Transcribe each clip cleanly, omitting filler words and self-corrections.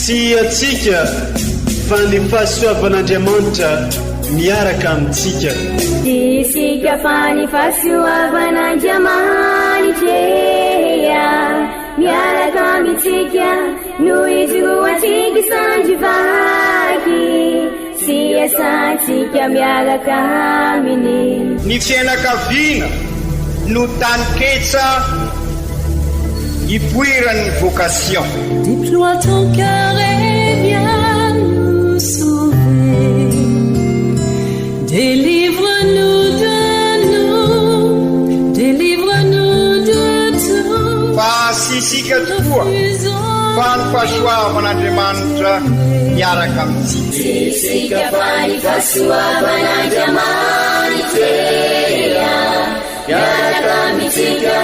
Tsy antsika fa ny fahasoavan'Andriamanitra miaraka amintsika. Tsy isika fa ny fahasoavan'Andriamanitra miaraka amintsika no ijoroantsika sandry vaky sy iasantsika miaraka aminy. Ny fianakaviana no taninketsa ipoiran'ny vocation. Déploie ton cœur et viens nous sauver Délivre-nous de nous, délivre-nous de tout Fa tsy isika tokoa fa ny fahasoavan'Andriamanitra miaraka amintsika. Tsy isika fa ny fahasoavan'Andriamanitra miaraka amintsika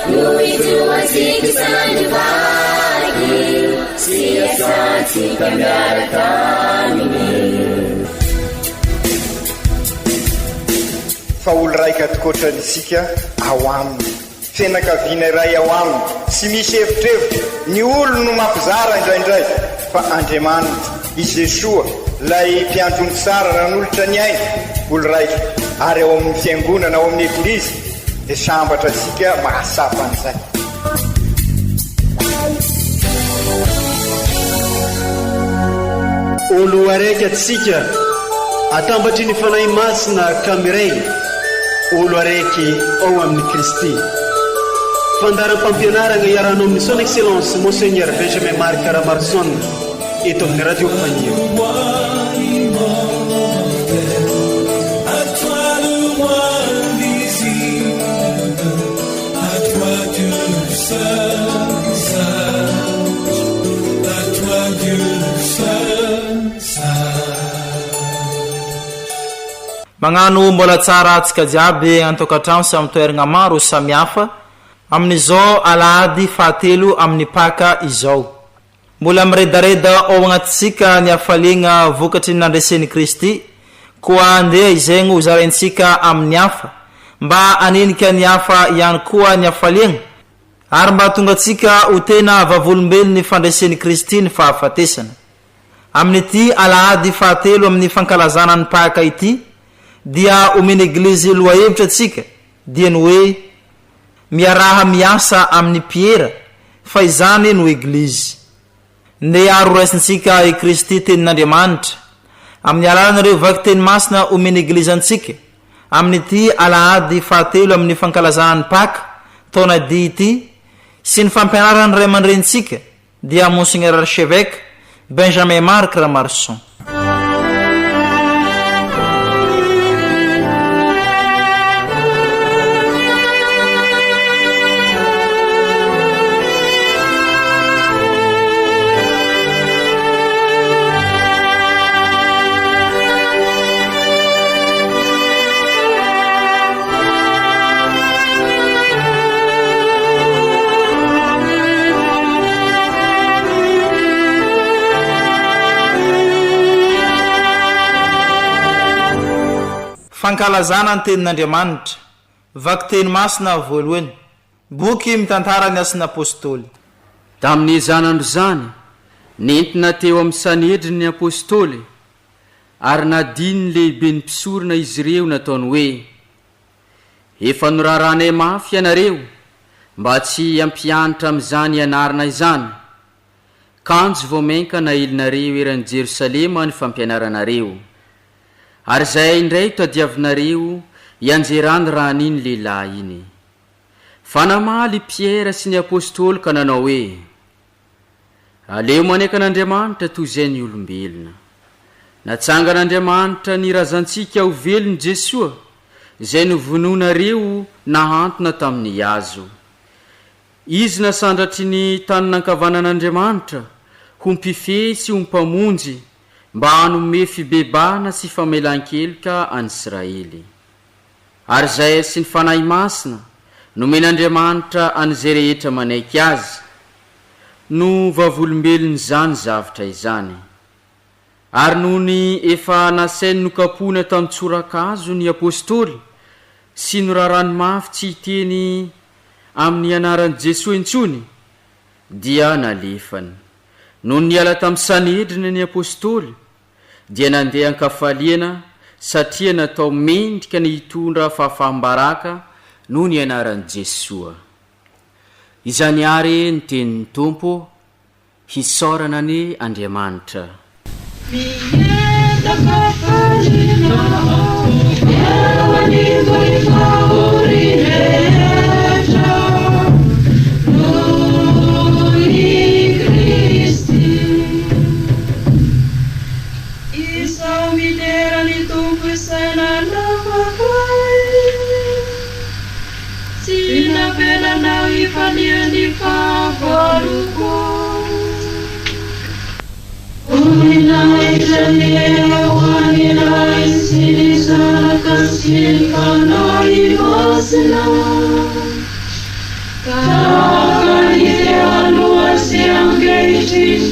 no ijoroantsika sandry vaky sy iasantsika miaraka aminy. Fa olo raika tokoatrany isika ao aminy. Fianakaviana iray ao aminy, tsy misy evitrevitra, ny olony no mampizara indraindray, fa Andriamanitra, i Jesoa, ilay mpiandry omby tsara nanolotra ny ainy, olo raika, ary ao amin'ny Fiangonana, ao amin'ny Eglizy, dia sambatra antsika mahatsapa an'izay. Olo araiky atsika, atambatry ny Fanahy Masina ka miray, olo araiky ao amin'i Kristy. Fandaharam-pampianaragna iarahanao amin'ny Son Excellence Monseigneur Benjamin Marc Ramaroson eto amin'ny Radio Fanilo. Magnano mbola tsara antsika jiaby an-tokantrano sy amin'ny toeragna maro samihafa amin'izao alahady fahatelo amin'ny Paka izao. Mbola miredareda ao agnatintsika ny hafaliagna vokatry ny nandresen'i Kristy, koa andeha izegny ho zaraintsika amin'ny hafa, mba hanenika ny hafa ihany koa ny hafaliagna, ary mba hahatonga antsika ho tena vavolombelon'ny fandresen'i Kristy ny fahafatesana. Amin'ity alahady fahatelo amin'ny fankalazana ny Paka ity, dia omen'ny Eglizy lohahevitra antsika, dia ny hoe, Miaraha miasa amin'i Piera, fa izany no Eglizy. Ndeha ary horaisintsika i Kristy Tenin'Andriamanitra, amin'ny alalan'ireo vakiteny masina omen'ny Eglizy antsika, amin'ity alahady fahatelo amin'ny fankalazana ny Paka, taona ii ity, sy ny fampianaran'ny ray aman-drenintsika, dia Monseigneur Archevêque Benjamin Marc Ramaroson. Fankalazana ny Tenin'Andriamanitra, Vakiteny Masina voalohany, Boky mitantara ny Asan'ny Apôstôly. Tamin'izany andro izany, nentina teo amin'ny Sanedrina ny Apôstôly, ary nadin'ny lehiben'ny mpisorona izy ireo nataony hoe, Efa noraranay mafy ianareo mba tsy hampianatra amin'izany anarana izany, kanjo vao mainka naelinareo eran'i Jerosalema ny fampianaranareo. Ary izahay indray tadiavinareo hianjerany ran'iny lehilahy iny. Fa namaly i Piera sy ny Apostoly ka nanao hoe, Aleo manaiky an'Andriamanitra toy izay ny olombelona. Natsangan'Andriamanitra ny razantsika ho velon'i Jesoa, izay novonoinareo nahantona tamin'ny hazo. Izy nasandratry ny tanin'ankavanan'Andriamanitra ho mpifehy sy ho mpamonjy mba hanome fibebahana sy famelan-keloka an'Israely. Ary izay sy ny Fanahy Masina nomen'Andriamanitra an'izay rehetra manaiky Azy no vavolombelon'izany zavtra izany. Ary nony efa nasainy nokapohina tamin'ny tsorakazo ny Apostoly sy norarany mafy tsy hiteny amin'ny anaran'i Jesoa intsony, dia nalefany. Nony niala tamin'ny Sanedrina ny apostoly, dia nandeha an-kafaliana satria natao mendrika ny hitondra fahafaham-baraka noho ny anaran'i Jesoa. Izany àry ny tenin'ny Tompo, hisaorana anie Andriamanitra. Mientan-kafaliana aho eo anivon'ny fahorian-drehetra noho i Kristy. Izaho midera ny Tompo izay nanafaka ahy. Tsy navelanao hifalian'ny fahavaloko. Voninahitra anie ho an'ny Ray sy ny Zanaka sy ny Fanahy Masina, tahaka ny teo aloha sy ankehitriny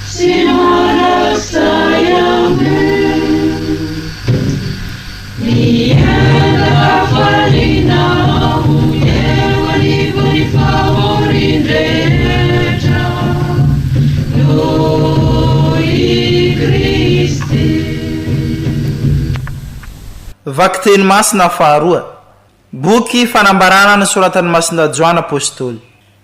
sy mandrakizay. Amen. Mientan-kafaliana aho eo anivon'ny fahorian-drehetra noho i Kristy. Vakiteny masina faharoa. Boky fanambarana nosoratan'i Masindahy Joany Apostoly.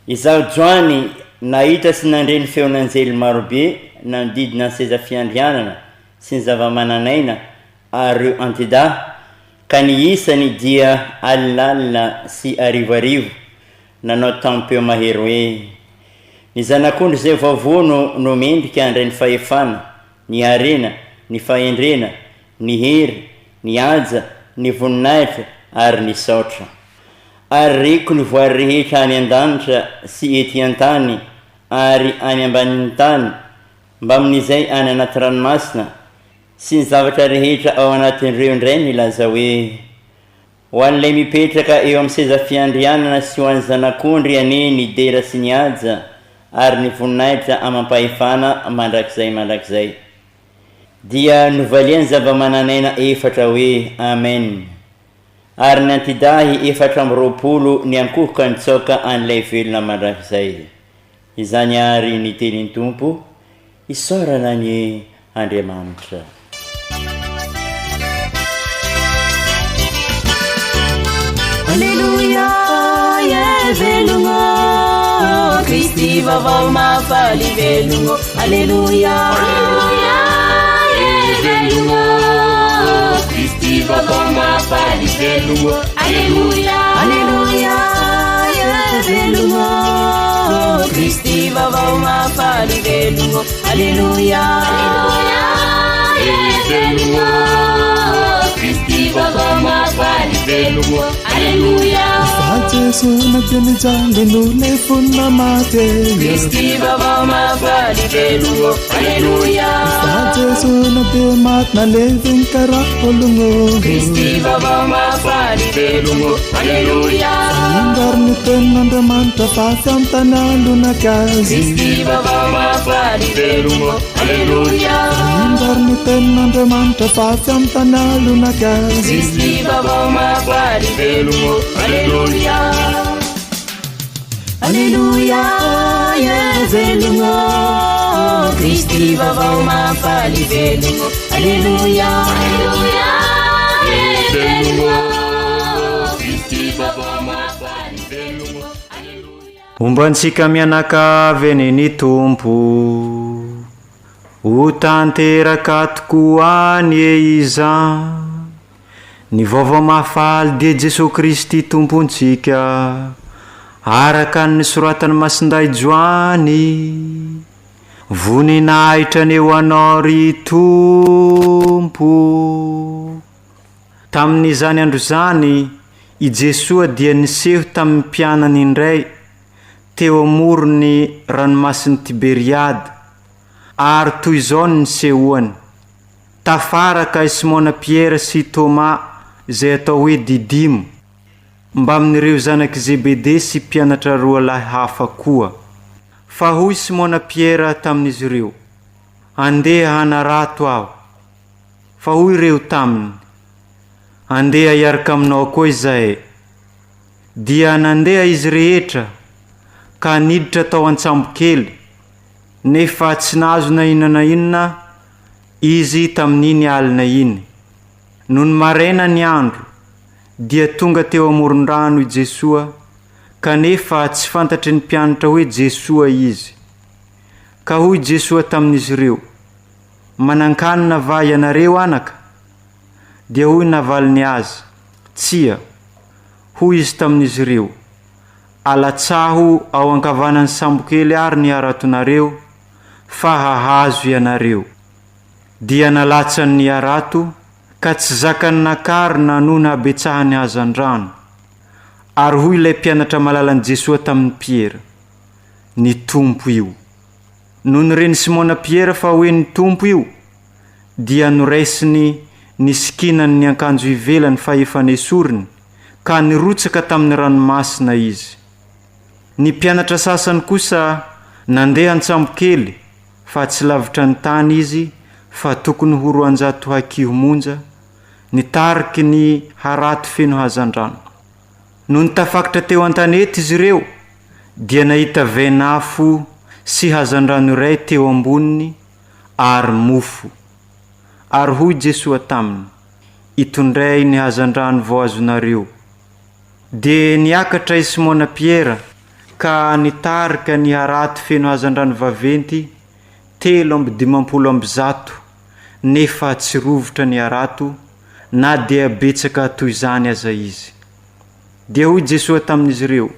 Izaho Joany, nahita sy nandre ny feon'anjely marobe nanodidina ny seza fiandrianana sy ny zava-manan'aina ary ireo antidahy, ka ny isany dia alinalina sy arivoarivo, nanao tamim-peo mahery hoe, Ny Zanak'ondry izay voavono no mendrika handray ny fahefana, ny harena, ny fahendrena, ny hery, ny haja, ny voninahitra ary ny saotra. Ary reko ny voary rehetra any an-danitra sy ety an-tany ary any ambanin'ny tany, mbamin'izay any anaty ranomasina, sy ny zavatra rehetra ao anatin'ireo indray nilaza hoe, Ho an'ilay mipetraka eo amin'ny seza fiandrianana sy ho an'ny Zanak'ondry anie ny dera sy ny haja ary ny voninahitra amam-pahefana mandrakizay mandrakizay. Dia novalian'ny zava-manan'aina efatra hoe, Amen. Ary ny antidahy 24 niankohoka nitsaoka an'ilay velona mandrakizay. Izany àry ny tenin'ny Tompo, isaorana anie Andriamanitra. Aleloia, ie velogno, Kristy vaovao mahafaly velogno. Aleloia, Aleloia, ie velogno, Kristy vaovao mahafaly velogno. Aleloia, Aleloia, ie velogno, Kristy vaovao mahafaly velogno. Aleloia, Aleloia, ie velogno, Kristy vaovao mahafaly velogno. Aleloia. Fa Jeso na dia nijaly no lefona maty e. Kristy vaovao mahafaly velogno. Aleloia. Fa Jeso na dia maty naleviny karaha ologno. Kristy vaovao mahafaly velogno. Aleloia. Indro ary ny tenin'Andriamanitra fa avy amin'ny tany alonaka azy. Kristy vaovao mahafaly velogno. Aleloia. Indro ary ny tenin'Andriamanitra fa avy amin'ny tany alonaka azy. Kristy vaovao mahafaly velogno. Aleloia. Aleloia, ie velogno. Kristy vaovao mahafaly velogno. Aleloia. Aleloia, ie velogno. Kristy vaovao mahafaly velogno. Aleloia. Homba antsika mianakavy anie ny Tompo. Ho tanteraka tokoa anie izany. Ny vaovao mahafaly dia Jesoa Kristy Tompontsika, araka ny nosoratan'i Masindahy Joany, Voninahitra anie ho Anao ry Tompo. Tamin'izany andro izany, i Jesoa dia niseho tamin'ny mpianany indray teo amoron'ny ranomasin'i Tiberiada, ary toy izao ny nisehoany, Tafaraka i Simona Piera sy i Tômà, izay atao hoe Didimo, mbamin'ireo zanak'i Zebede sy mpianatra roa lahy hafa koa. Fa hoy Simona Piera tamin'izy ireo, Andeha hanarato aho. Fa hoy ireo taminy, Andeha hiaraka aminao koa izahay. Dia nandeha izy rehetra, ka niditra tao an-tsambokely. Nefa tsy nahazo na inona na inona izy tamin'iny alina iny. Nony maraina ny andro, dia tonga teo amoron-drano i Jesoa, kanefa tsy fantatry ny mpianatra hoe Jesoa izy. Ka hoy Jesoa tamin'izy ireo, Manan-kanina va ianareo, anaka? Dia hoy navaliny azy, Tsia. Hoy izy tamin'izy ireo, Alatsaho ao ankavanan'ny sambokely àry ny haratonareo, fa hahazo ianareo. Dia nalatsany ny harato, ka tsy zakany nakarina noho ny habetsahan'ny hazandrano. Ary hoy ilay mpianatra malalan'i Jesoa tamin'i Piera, Ny Tompo io. Nony ren'i Simona Piera fa hoe ny Tompo io, dia noraisiny nisikinany ny ankanjo ivelany fa efa nesoriny, ka nirotsaka tamin'ny ranomasina izy. Ny mpianatra sasany kosa nandeha an-tsambokely fa tsy lavitra ny tany izy fa tokony ho 200 hakiho monja, nitariky ny harato feno hazandrano. Nony tafakatra teo an-tanety izy ireo dia nahita vainafo sy hazandrano iray teo amboniny ary mofo. Ary hoy Jesoa taminy, Itondray ny hazandrano vao azonareo. Dia niakatra i Simona Piera ka nitarika ny harato feno hazandrano vaventy 153, nefa tsy rovitra ny harato na dia betsaka toy izany aza izy. Dia hoy Jesoa tamin'izy ireo,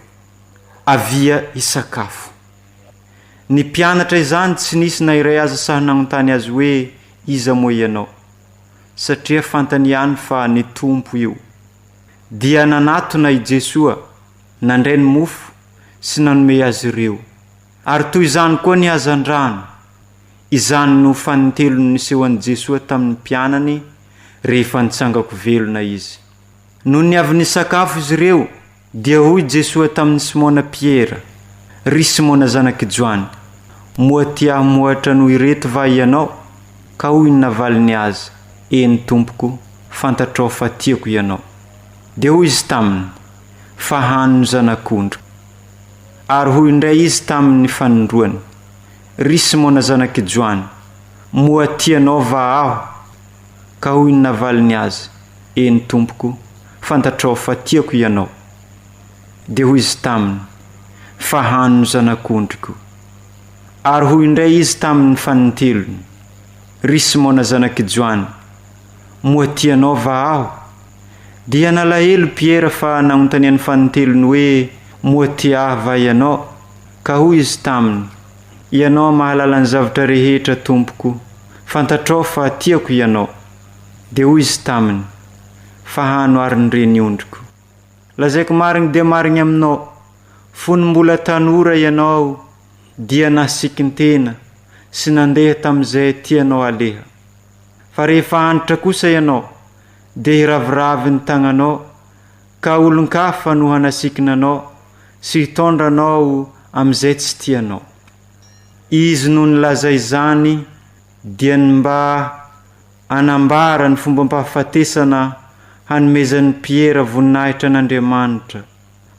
Avia hisakafo. Ny mpianatra izany tsy nisy na iray aza sahy nanontany Azy hoe, Iza moa Ianao? Satria fantany ihany fa ny Tompo io. Dia nanatona i Jesoa, nandray ny mofo sy nanome azy ireo. Ary toy izany koa ny hazandrano. Izany no fanintelony nisehoan'i Jesoa tamin'ny mpianany rehefa nitsangako velona Izy. Nony avy nisakafo izy ireo, dia hoy Jesoa tamin'i Simona Piera, Ry Simona zanak'i Joany, moa tia Ahy mihoatra noho ireto va ianao? Ka hoy ny navaliny Azy, Eny, Tompoko, fantatrao fa tiako Ianao. Dia hoy Izy taminy, Fahano ny zanak'ondriko. Ary hoy indray Izy taminy fanindroany, Ry Simona zanak'i Joany, moa tianao va Aho? Ka hoy ny navaliny Azy, Eny, Tompoko, fantatrao fa tiako Ianao. Dia hoy Izy taminy, Fahano ny zanak'ondriko. Ary hoy indray Izy taminy fanintelony, Ry Simona zanak'i Joany, moa tianao va Aho? Dia nalahelo Piera fa nanontaniany fanintelony hoe, Moa tia Ahy va ianao? Ka hoy izy taminy, Ianao mahalala ny zavatra rehetra, Tompoko, fantatrao fa tiako Ianao. Dia hoy izy taminy, Fahano àry ny reniondriko. Lazaiko marigny dia marigny aminao, fony mbola tanora ianao dia nasikin-tena sy nandeha tamin'izay tianao haleha. Fa rehefa antitra kosa ianao, dia hiraviravy ny tagnanao, ka olon-kafa no hanasikina anao sy hitondra anao amin'izay tsy tianao. Izy no nilaza izany dia ny mba hanambara ny fombam-pahafatesana hanomezan'i Piera voninahitra an'Andriamanitra.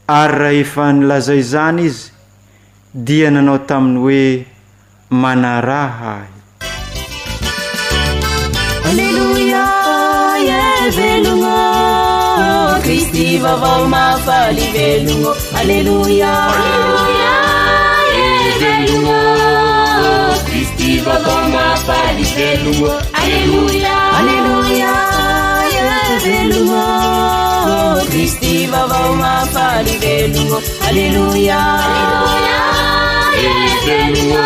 Ary rahefa nilaza izany izy, dia nanao taminy hoe, Manaraha ahy. Aleloia, ie velogno, Kristy vaovao mahafaly velogno. Aleloia, Aleloia, ie velogno, Kristy vaovao mahafaly velogno. Aleloia, Aleloia, ie velogno, Kristy vaovao mahafaly velogno. Aleloia, Aleloia, ie velogno,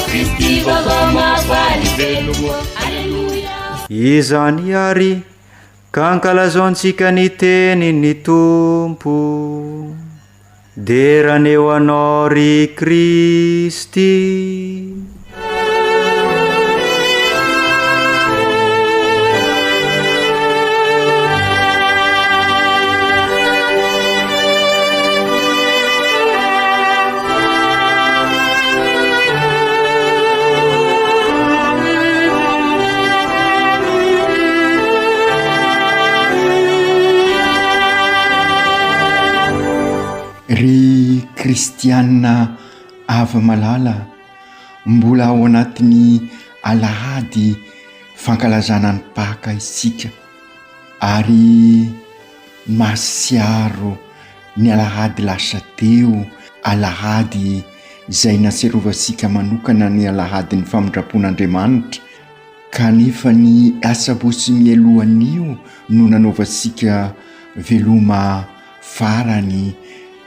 Kristy vaovao mahafaly velogno. Aleloia. Izany àry ka ankalazaontsika ny tenin'ny Tompo. Dera anie ho Anao ry Kristy. Ry kristiana hava-malala. Mbola ao anatin'ny alahady fankalazana ny Paka isika ary mahatsiaro ny alahady lasa teo, alahady izay nahatsiarovantsika manokana ny alahadin'ny famindram-pon'Andriamanitra, kanefa ny asabotsy mialohan'io no nanaovantsika veloma farany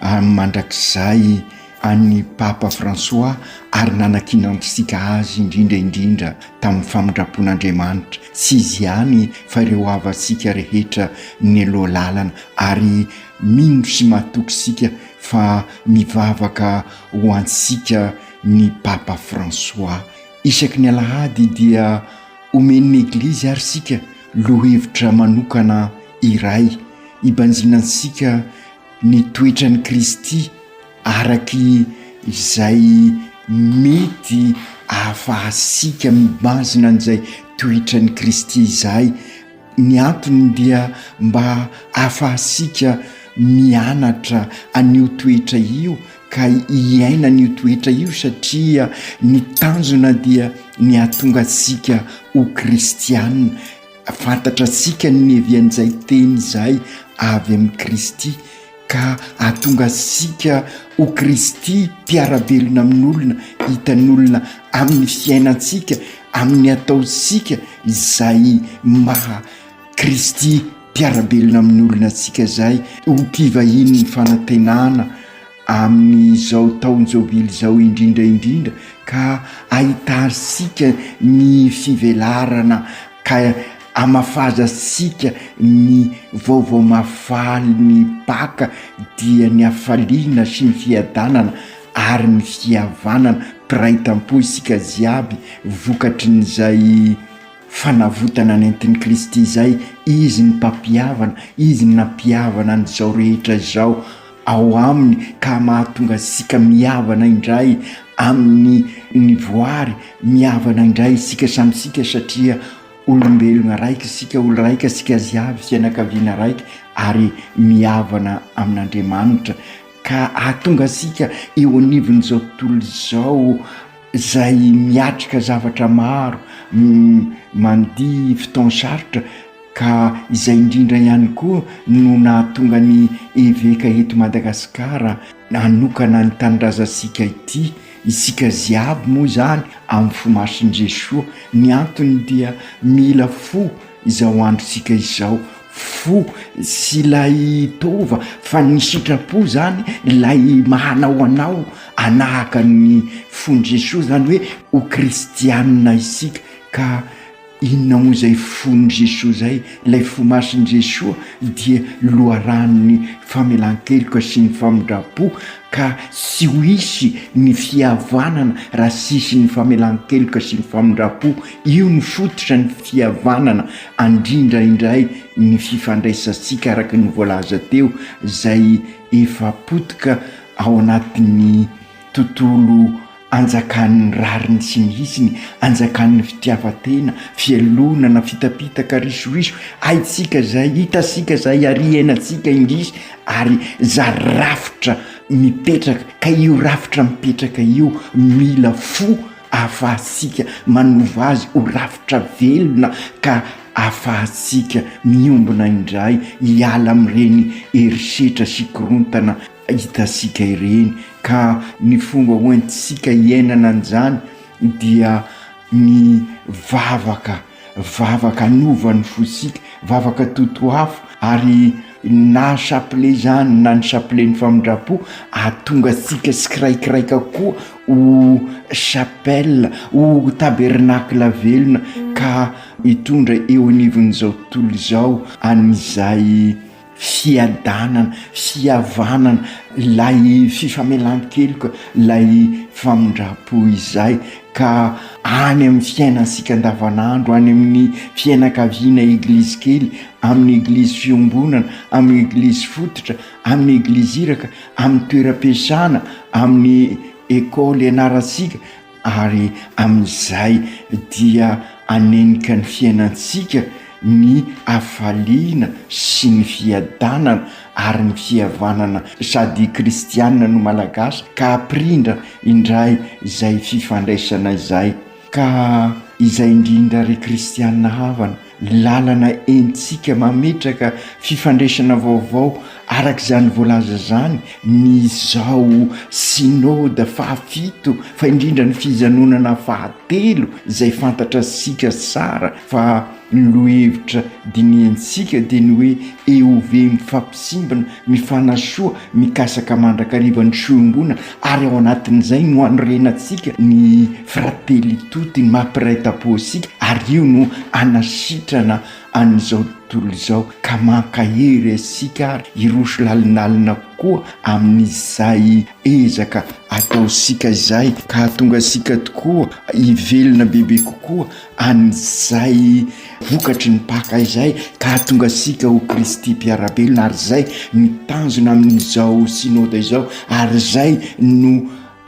amin'ny mandrakizay an'ny Papa François ary nanakinantsika azy indrindra indrindra tamin'ny famindram-pon'Andriamanitra, tsy izy ihany fa ireo havantsika rehetra nialoha lalana ary mino sy matoky isika fa mivavaka ho antsika ny Papa François. Isaky ny alahady dia omen'ny Eglizy ary isika lohevitra manokana iray hibanjinantsika ny toetran'i Kristy araky izay mety ahafahantsika mibanjina an'izay toetran'i Kristy izay. Ny antony dia mba ahafahantsika mianatra an'io toetra io ka hiaina an'io toetra io satria ny tanjona dia ny hahatonga antsika ho kristiana. Fantatra antsika ny niavian'izay teny izay avy amin'i Kristy ka hahatonga antsika ho Kristy mpiara-belona amin'olona, hitan'olona amin'ny fiainantsika, amin'ny ataontsika izay maha Kristy mpiara-belona amin'ny olona antsika izay, ho mpivahinin'ny fanantenana amin'izao taon-jobily izao indrindra indrindra ka ahitantsika ny fivelarana ka amafazantsika ny vaovao mahafaly ny Paka dia ny hafaliana sy ny fiadanana ary ny fihavanana, mpiray tampo isika jiaby vokatrin'izay Fanavotana nentin'i Kristy izay, Izy ny Mpampihavana, Izy ny nampihavana an'izao rehetra izao ao Aminy ka mahatonga antsika mihavana indray amin'ny ny voary, mihavana indray isika samy isika satria olombelogna raika isika, olo raika isika jiaby, fianakaviana raika ary mihavana amin'Andriamanitra ka hahatonga antsika eo anivon'izao tontolo izao izay miatrika zavatra maro, mandia fotoan-sarotra ka izay indrindra ihany koa no nahatonga ny eveka eto Madagasikara hanokana ny tanindrazantsika ity, isika ziaby moa izany amin'ny fo masin'i Jesoa, ny antony dia mila fo izao androntsika izao, fo sy ilay taova fa ny sitrapo zany ilay mahanao anao anahaka ny fon'i Jesoa zany hoe ho kristianina isika ka inona moa izay fon'i Jesoa zay ilay fo masin'i Jesoa dia loharanon'ny famelan-keloka sy ny famindram-po ka tsy ho hisy ny fihavanana raha tsy hisy ny famelan-keloka sy ny famindram-po io no fototra ny fihavanana andrindra indray ny fifandraisantsika araka ny voalaza teo izay efa potika ao anatin'ny tontolo anjakan'ny rariny sy ny hitsiny, anjakan'ny fitiavan-tena, fialonana, fitapitaka, risoriso, haintsika izay, hitantsika izay ary iainantsika indrisy ary zary rafitra mipetraka ka io rafitra mipetraka io mila fo ahafahantsika manova azy ho rafitra velona ka ahafahantsika miombona indray hiala amin'ireny herisetra sy korontana hitantsika ireny ka ny fomba hoentintsika hiainana an'izany dia ny vavaka, vavaka hanova ny fontsika, vavaka totoafo ary na chapelet izany na ny chapelet ny famindram-po ahatonga antsika tsikiraikiraika koa ho chapelle, ho tabernacle velona ka hitondra eo anivon'izao tontolo izao an'izay fiadanana, fihavanana, ilay fifamelan-keloka, ilay famindram-po izay ka any amin'ny fiainantsika andavanandro, any amin'ny fiainakaviana eglizy kely, amin'ny eglizy fiombonana, amin'ny eglizy fototra, amin'ny eglizy iraka, amin'ny toeram-piasana, amin'ny école ianarantsika ary amin'izay dia hanenika ny fiainantsika ny hafaliana sy ny fiadanana. ary ny fihavanana sady kristianina no malagasy ka hampirindra indray izay fifandraisana izay. Ka izay indrindra ry kristianina havana, lalana entintsika mametraka fifandraisana vaovao araka izany voalaza izany ny izao Synoda fahafito fa indrindra ny fijanonana fahatelo izay fantatrasika tsara fa ny lohahevitra dinihantsika dia ny hoe EOV mifampisimbina, mifanasoa, mikasaka mandrakariva ny soa iombonana ary ao anatin'izay no anorenantsika ny Fratelli tutti, ny maha mpiray tampo antsika ary io no hanasitrana an'izao tontolo izao ka mankahery antsika ary hiroso lalindalina kokoa amin'izay ezaka ataontsika izay ka hahatonga antsika tokoa hivelona bebe kokoa an'izay vokatry ny Paka izay ka hahatonga antsika ho Kristy mpiara-belona ary izay ny tanjona amin'izao Synoda izao ary izay no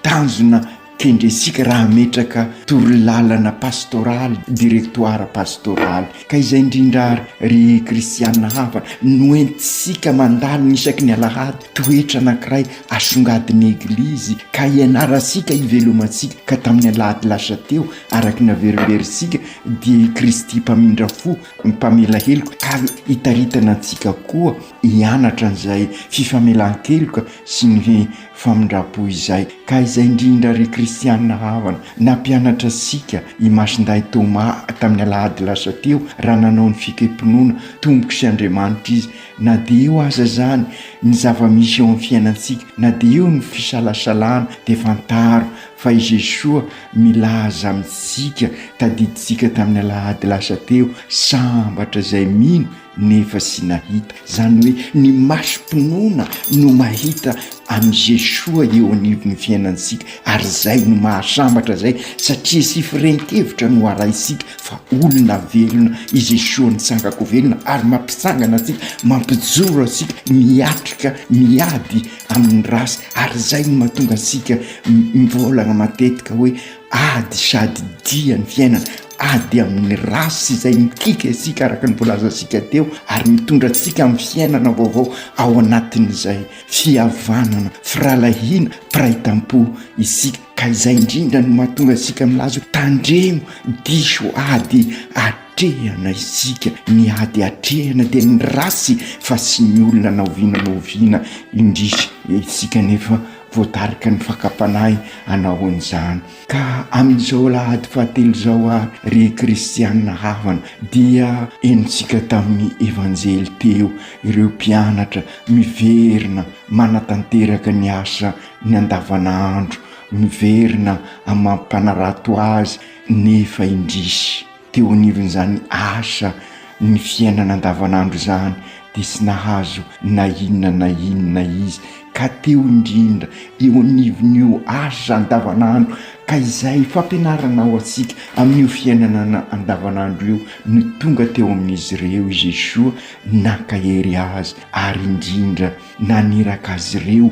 tanjona kendrentsika raha hametraka torolalana pastoraly, directoire pastoraly. Ka izay indrindra ary ry kristiana havana no entintsika mandalina isaky ny alahady, toetra anankiray asongadin'ny Eglizy ka ianarantsika ivelomantsika ka tamin'ny alahady lasa teo Araka ny averimberintsika dia i Kristy mpamindra fo, mpamela heloka ka hitaritana antsika koa hianatra an'izay fifamelan-keloka sy ny famindram-po izay. Ka izay indrindra ry kristiana havana, nampianatra antsika i Masindahy Thomas tamin'ny alahady lasa teo raha nanao ny fikem-pinoana Tompoko sy Andriamanitra izy, na dia eo aza izany ny zava-misy eo amin'ny fiainantsika, na dia eo ny fisalasalana dia fantaro fa i Jesoa Milaza amintsika, tadidintsika tamin'ny alahady lasa teo, sambatra izay mino nefa tsy nahita. Izany hoe ny masom-pinoana no mahita an'i Jesoa eo anivon'ny fiainantsika ary izay no mahasambatra izay satria tsy firehin-kevitra no arahintsika fa olona velona i Jesoa nitsangako velona ary mampitsangana antsika, mampijoro antsika, miatrika, miady amin'ny ratsy ary izay no mahatonga antsika mivolagna matetika hoe ady sady dia ny fiainana, ady amin'ny ratsy izay mikiky antsika araka ny voalazantsika teo ary mitondra antsika amin'ny fiainana vaovao ao anatin'izay fihavanana, firahalahiana, mpiray tampo isika ka izay indrindra no mahatonga antsika milaza hoe tandremo diso ady atrehana isika, ny ady atrehana dia ny ratsy fa tsy ny olona na oviana na oviana, indrisy isika nefa voatarika ny fakam-panahy hanao an'izany. Ka amin'izao alahady fahatelo izao ary ry kristianina havana dia henontsika tamin'ny Evanjely teo ireo mpianatra miverina manatanteraka ny asa ny andavanandro, miverina amin'ny maha mpanarato azy nefa indrisy. Teo anivon'izany asa ny fiainana andavanandro izany dia tsy nahazo na inona na inona izy ka teo indrindra eo anivon'io asa andavanandro ka izay fampianarana ho antsika amin'io fiainana andavanandro io no tonga teo amin'izy ireo i Jesoa nankahery azy ary indrindra naniraka azy ireo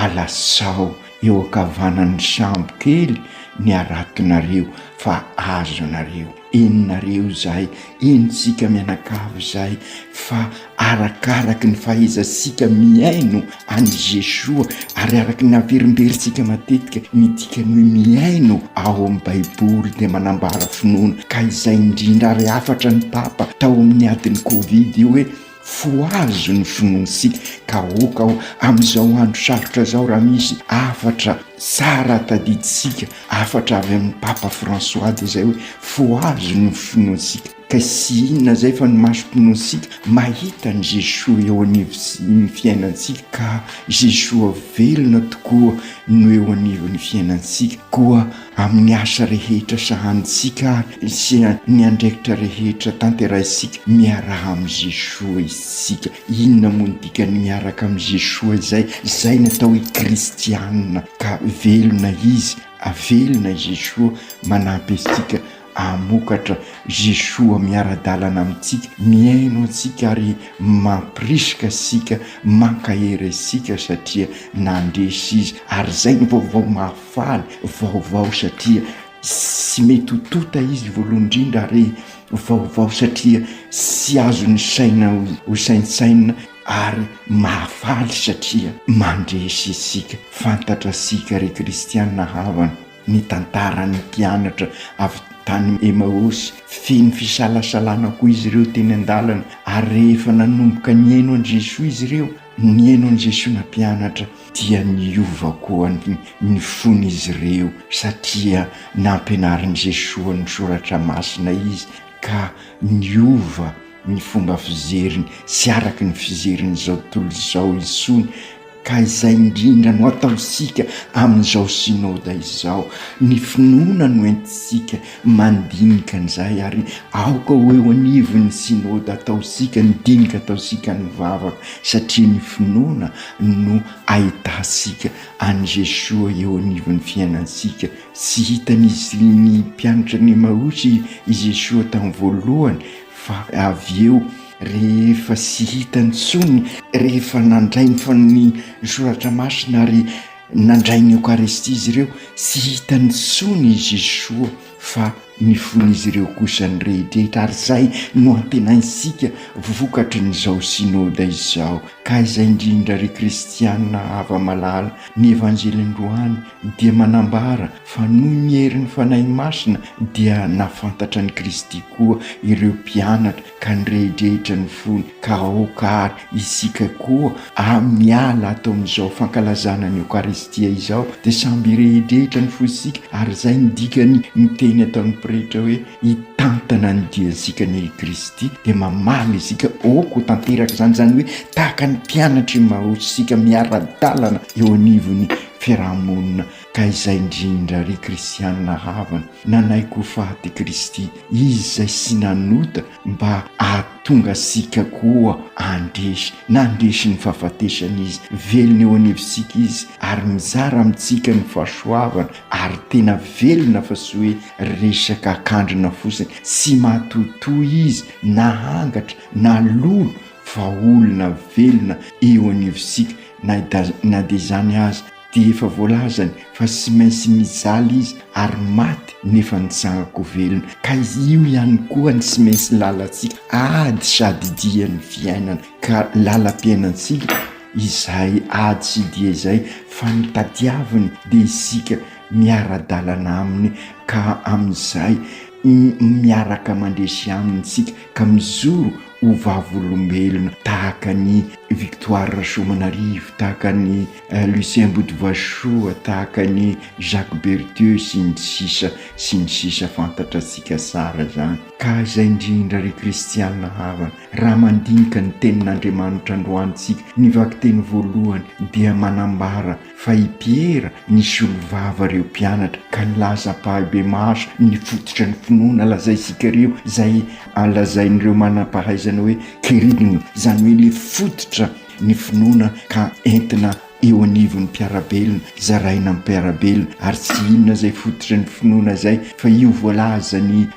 Alasao eo ankavanan'ny sambo kely ny haratonareo fa azonareo. Henonareo izay, henontsika mianakavy izay fa arakaraky ny fahaizantsika mihaino an'i Jesoa ary araky ny averimberintsika matetika ny dikan'ny hoe mihaino ao amin'ny baiboly dia manambara finoana ka izay indrindra ary hafatra ny Papa tao amin'ny adin'ny covid io hoe Fohazo ny finoantsika ka aoka ho amin'izao andro sarotra izao raha misy hafatra tsara tadidintsika, hafatra avy amin'ny Papa François dia izay hoe fohazo ny finoantsika ka tsy inona izay fa ny masom-pinoantsika mahita an'i Jesoa eo anivon'ny fiainantsika ka Jesoa velona tokoa no eo anivon'ny fiainantsika koa Amin'ny asa rehetra sahanintsika ary sy ny andraikitra rehetra tanterahintsika, miaraha amin'i Jesoa isika. Inona moa ny dikan'ny miaraka amin'i Jesoa izay? Izay ny atao hoe kristianina, ka velona Izy, velona i Jesoa manampy antsika hamokatra, Jesoa miara-dalana amintsika, mihaino antsika ary mampirisika antsika, mankahery antsika satria nandresy Izy ary izay no vaovao mahafaly. Faly, vaovao satria tsy mety ho tota izy voalohany indrindra ary vaovao satria tsy azon'ny saina ho saintsainina. Ary mahafaly satria mandresy isika. Fantatrasika ry kristiana havana ny tantaran'ny mpianatra avy tany Emaosy. Feno fisalasalana koa izy ireo teny an-dalana ary rehefa nanomboka nihaino an'i Jesoa izy ireo, nihaino an'i Jesoa nampianatra dia niova koa ny fon'izy ireo satria nampianarin'i Jesoa ny soratra masina izy ka niova ny fomba fijeriny sy araka ny fijerin'izao tontolo izao intsony ka izay indrindra no ataontsika amin'izao synoda izao. Ny finoana no entintsika mandinika an'izay ary aoka ho eo anivon'ny synoda ataontsika ny dinika ataontsika ny vavaka satria ny finoana no ahitantsika an'i Jesoa eo anivon'ny fiainantsika. Tsy hitan'izy ny mpianatra ny Emaosy i Jesoa tamin'ny voalohany Fa avy eo, rehefa tsy hitany intsony, rehefa nandray ny ny Soratra Masina ary nandray ny Eokaristia izy ireo, tsy hitany intsony i Jesoa fa ny fon'izy ireo kosa nirehidrehitra, ary izay no antenaintsika vokatrin'izao Synoda izao. Ka izay indrindra ry kristiana hava-malala, ny Evanjely androany dia manambara fa noho ny herin'ny Fanahy Masina dia nahafantatra an'i Kristy koa ireo mpianatra ka nirehidrehitra ny fony, ka aoka ary isika koa a miala ato amin'izao fankalazana ny Eokaristia izao dia samby hirehidrehitra ny fonsika ary izay ny dikany ny teny ataon'ny pretra hoe hitantana ny diantsika ny Kristy dia mamaly isika aoka ho tanteraka izany, izany hoe tahaka ny mpianatr'i Emaosy isika miara-dalana eo anivon'ny fiaraha-monina. Ka izay indrindra ry kristianina havana, nanaiky ho faty Kristy, Izy izay sy nanota mba ahatonga antsika koa handresy, nandresy ny fahafatesana Izy, velona eo anivontsika Izy ary mizara amintsika ny fahasoavana ary tena velona fa tsy hoe resaka akandrina fotsiny, tsy matotoa Izy na angatra na lolo fa olona velona eo anivontsika na na dia izany aza. dia efa voalazany fa tsy maintsy nijaly izy ary maty nefa nitsangako velona ka io ihany koa ny tsy maintsy lalantsika ady sady dia ny fiainana ka lalam-piainantsika izay ady sy dia izay fa ny tadiaviny dia isika miara-dalana aminy ka amin'izay miaraka mandresy aminy isika ka mijoro ho vavolombelona tahaka an'i Victoire Rasoamanarivo, tahaka an'i Lucien Botovasoa, tahaka an'i Jacques Berthieu sy ny sisa sy ny sisa fantatratsika tsara izany. Ka izay indrindra ry kristiana havana, raha mandinika ny tenin'Andriamanitra androany tsika, ny vakiteny voalohany dia manambara Fa i Piera nisolo vava ireo mpianatra ka nilaza ampahibemaso ny fototra ny finoana lazaintsika ireo, izay lazain'ireo manam-pahaizana hoe kerygma, izany hoe ilay fototra ny finoana ka entina eo anivon'ny mpiara-belona, zaraina amin'ny mpiara-belona, ary tsy inona izay fototry ny finoana izay fa io voalazan'i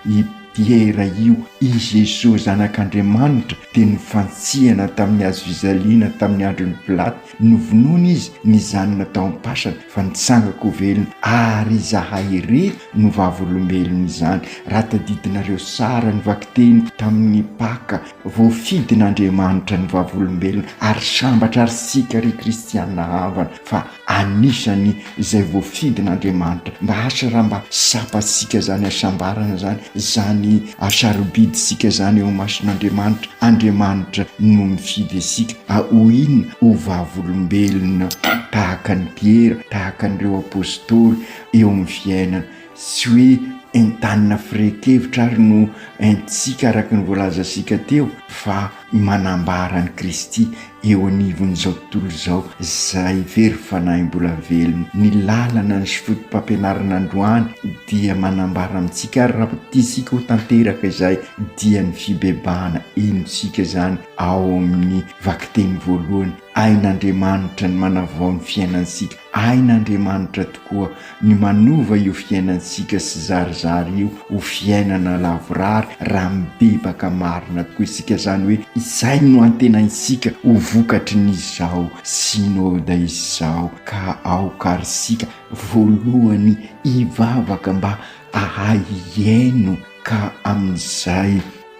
Piera io, i Jesoa Zanak'Andriamanitra dia nofantsihana tamin'ny hazofijaliana tamin'ny andron'i Pilato, Novonoina izy, nijanona tao am-pasana, fa nitsangako ho velona, ary izahay ireto no vavolombelon'izany. Raha tadidinareo tsara ny vakiteniko tamin'ny Paka, voafidin'Andriamanitra ny vavolombelona, ary sambatra ary isika ry kristiana havana, fa Anisany izay voafidin'Andriamanitra. Mba asa raha mba tsapantsika izany hasambarana izany, izany hasarobidintsika izany eo imason'Andriamanitra. Andriamanitra no mifidy antsika ho inona? Ho vavolombelona tahaka an'i Piera, tahaka an'ireo apostoly eo amin'ny fiainana. Tsy hoe entanina firehan-kevitra ary no entintsika araka ny voalazantsika teo fa manambara an'i Kristy eo anivon'izao tontolo izao izay very fanahy mbola velona. Ny lalana ny foto-pampianarana androany dia manambara amintsika ary raha tiantsika ho tanteraka izay dia ny fibebahana henontsika izany ao amin'ny vakiteny voalohany. Hain'Andriamanitra ny manavao ny fiainantsika, hain'Andriamanitra tokoa ny manova io fiainantsika sy zarizary io ho fiainana lavorary raha mibebaka marina tokoa isika, izany hoe izay no antenaintsika ho vokatry ny izao synoda izao, ka aoka ary isika voalohany hivavaka mba hahay hihaino ka amin'izay.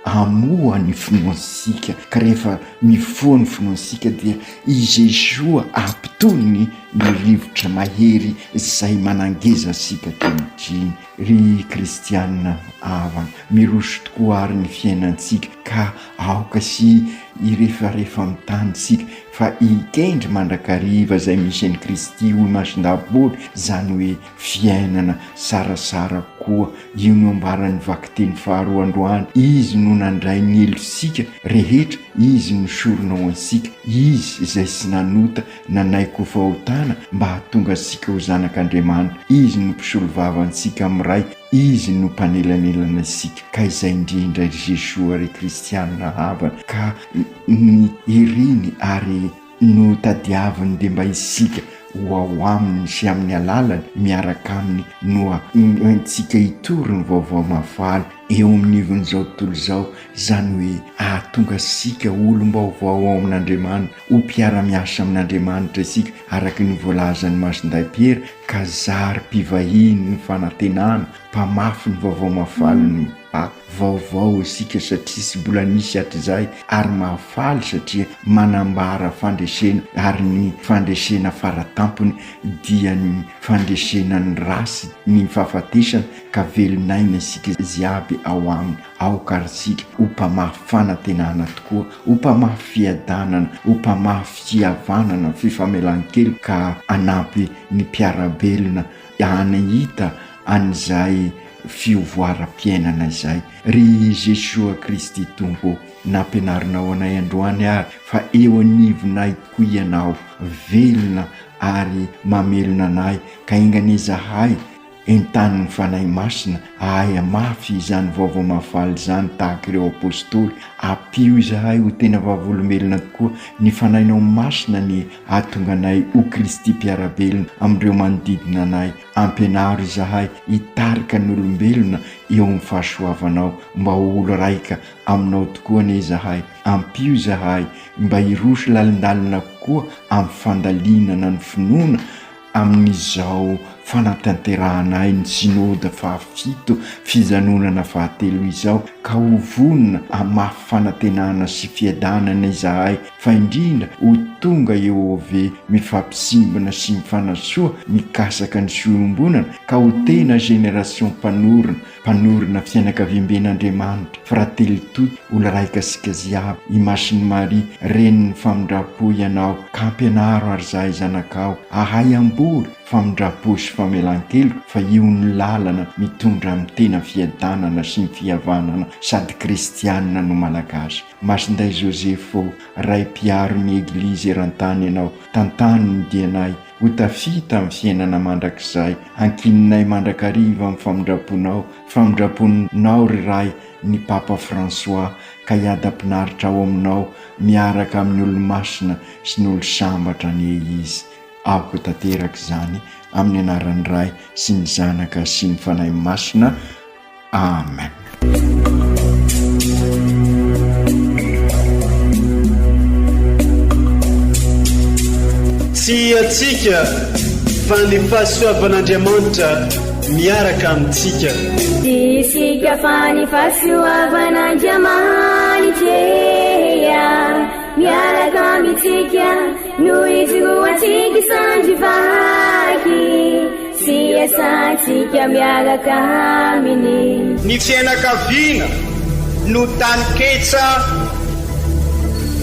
hamoha ny finoantsika, ka rehefa mifoha ny finoantsika dia i Jesoa hampitony ny rivotra mahery izay manangeza antsika ankehitriny. Ry kristiana havana, miroso tokoa ary ny fiainantsika ka aoka sy hirefarefa amin'ny tany isika fa hikendry mandrakariva izay misy an'i Kristy ho imason-dahavory, izany hoe fiainana sarasara koa. Io no ambaran'ny vakiteny faharoa androany, Izy no nandray ny helotsika rehetra, Izy no sorona ho antsika, Izy izay tsy nanota nanaiky ho fahotana mba hahatonga antsika ho zanak'Andriamanitra, Izy no mpisolovava antsika amin'ny Ray, Izy no mpanelanelana antsika. Ka izay indrindra ry Jesoa ry kristianina havana ka ny iriny ary no tadiaviny dia mba isika ho ao aminy sy amin'ny alalany miaraka aminy no entintsika hitory ny vaovao mahafaly eo amin'ny ivon'izao tontolo izao, izany hoe hahatonga antsika ho olom-baovao ao amin'Andriamanitra, ho mpiara-miasa amin'Andriamanitra isika araka ny voalazan'i Masindahy Piera ka zary mpivahiny ny fanantenana, mpamafy ny vaovao mahafaly ny Paka. Vaovao isika satria tsy mbola nisy hatrizay ary mahafaly satria manambara fandresena ary ny fandresena faratampony dia ny fandresena ny ratsy, ny fahafatesana ka velon'aina isika jiaby ao aminy. Aoka ary isika ho mpamafy fanantenana tokoa, ho mpamafy fiadanana, ho mpamafy fihavanana, fifamelan-keloka ka hanampy ny mpiara-belona hanahita an'izay fiovoaram-piainana izay. Ry Jesoa Kristy Tompo ô, nampianarinao anay androany ary fa eo anivonay tokoa Ianao, velona ary mamelona anay, ka enga anie izahay entanin'ny Fanahy Masina hahay hamafy izany vaovao mahafaly izany tahaka ireo Apostoly. Ampio izahay ho tena vavolombelona tokoa, ny Fanahinao Masina anie hahatonga anay ho Kristy mpiara-belona amin'ireo manodidina anay. Ampianaro izahay hitarika ny olombelona eo amin'ny fahasoavanao mba ho olo raika aminao tokoa anie izahay. Ampio izahay mba hiroso lalindalina kokoa amin'ny fandalinana ny finoana amin'izao fanatanterahanay ny Synoda fahafito fijanonana fahatelo izao ka ho vonona hamafy fanantenana sy fiadanana izahay fa indrindra ho tonga eo ov mifampisimbina sy mifanasoa mikasaka ny soa iombonana ka ho tena génération mpanorina mpanorina fianakaviamben'Andriamanitra Fratelli tutti olo raika sika jiaby i Masin'i Maria renin'ny famindrampo ianao ka ampianaro ary zahay zanakao ahay hamboly famindrampo sy famelan-keloka fa io no lalana mitondra amin'ny tena fiadanana sy ny fihavanana sady kristianina no malagasy Masindahy Joseph ô, Ray mpiaro ny Eglizy eran-tany Ianao, tantano ny dianay ho tafita amin'ny fiainana mandrakizay, ankininay mandrakariva amin'ny famindram-ponao, famindram-ponao ry Ray ny Papa François ka hiadam-pinaritra ao aminao miaraka amin'ny olo-masina sy ny olo-sambatra anie izy. Aoka ho tanteraka izany amin'ny anaran'ny Ray sy ny Zanaka sy ny Fanahy Masina. Amen. Tsy antsika fa ny fahasoavan'Andriamanitra miaraka amintsika. Tsy isika fa ny fahasoavan'Andriamanitra miaraka amintsika no ijoroantsika sandry vaky. Sy iasantsika miaraka aminy. Ny fiainakaviana no taninketsa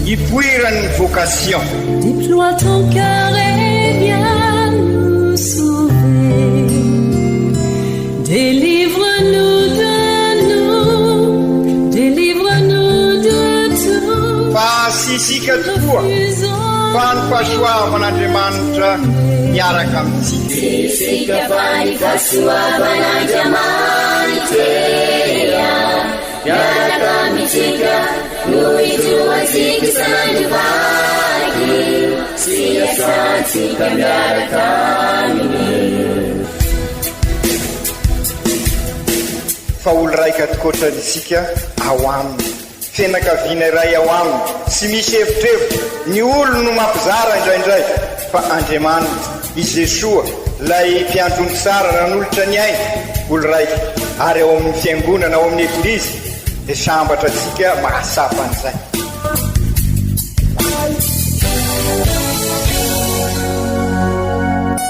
ipoiran'ny vocation. Deploie ton cœur et viens nous sauver Délivre-nous de nous, délivre-nous de tout Fa tsy isika tokoa fa ny fahasoavan'Andriamanitra miaraka amintsika. Tsy isika fa ny fahasoavan'Andriamanitra miaraka amintsika no ijoroantsika isan'andro vaky sy iasantsika miaraka aminy. Fa olo raika tokoatra isika ao aminy. Fianakaviana iray ao aminy, tsy misy evitrevitra, ny olony no mampizara indraindray, fa Andriamanitra, i Jesoa, ilay mpiandry omby tsara nanolotra ny ainy, olo raika, ary ao amin'ny Fiangonana, ao amin'ny Eglizy. Dia sambatra antsika mahatsapa an'izay.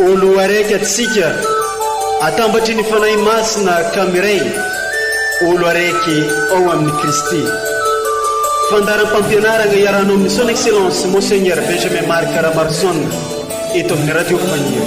Olo araiky antsika, atambatry ny Fanahy Masina ka miray, olo araiky ao amin'i Kristy. Fandaharam-pampianaragna iarahanao amin'ny Son Excellence Monseigneur Benjamin Marc Ramaroson eto amin'ny Radio Faniry.